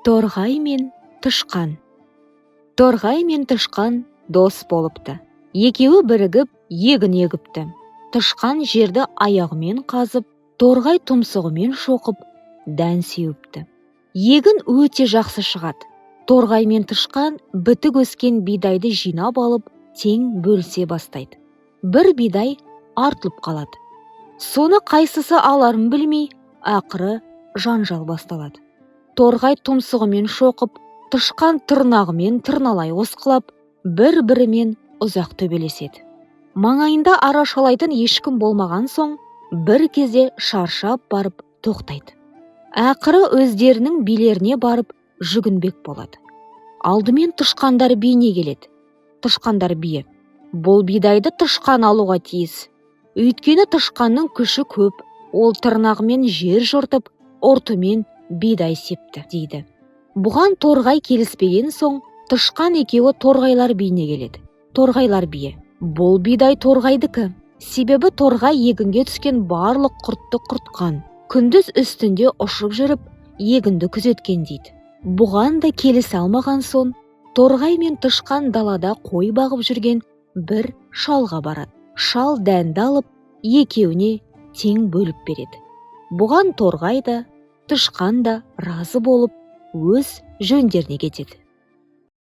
Торғай мен тышқан. Торғай мен тышқан дос болыпты. Екеуі бірігіп егін егіпті. Тышқан жерді аяғымен қазып, торғай тұмсығымен шоқып, дән сеуіпті. Егін өте жақсы шығады. Торғай мен тышқан бітік өскен бидайды жинап алып, тең бөлісе бастайды. Бір бидай артылып қалады. Соны қайсысы аларын білмей, ақыры жанжал басталады. Торғай тұмсығымен шоқып, тышқан тырнағымен тырналай осқылап, бір-бірімен ұзақ төбелеседі. Маңайында арашалайтын ешкім болмаған соң, бір кезде шаршап барып тоқтайды. Ақыры өздерінің билеріне барып жүгінбек болады. Алдымен тышқандар биіне келеді. Тышқандар биі: «Бұл бидайды тышқан алуға тиіс. Өйткені тышқанның күші көп, ол тырнағымен жер жыртып, ұртымен бидай септі», – дейді. Бұған торғай келіспеген соң, тышқан екеуі торғайлар биіне келеді. Торғайлар биі: «Бұл бидай торғайдікі. Себебі торғай егінге түскен барлық құртты құртқан, күндіз үстінде ұшып жүріп, егінді күзеткен», – дейді. Бұған да келісе алмаған соң, торғай мен тышқан далада қой бағып жүрген бір шалға барады. Шал дәнді алып, екеуіне тең бөліп береді. Бұған торғай да, тышқан да разы болып, өз жөндеріне кетеді.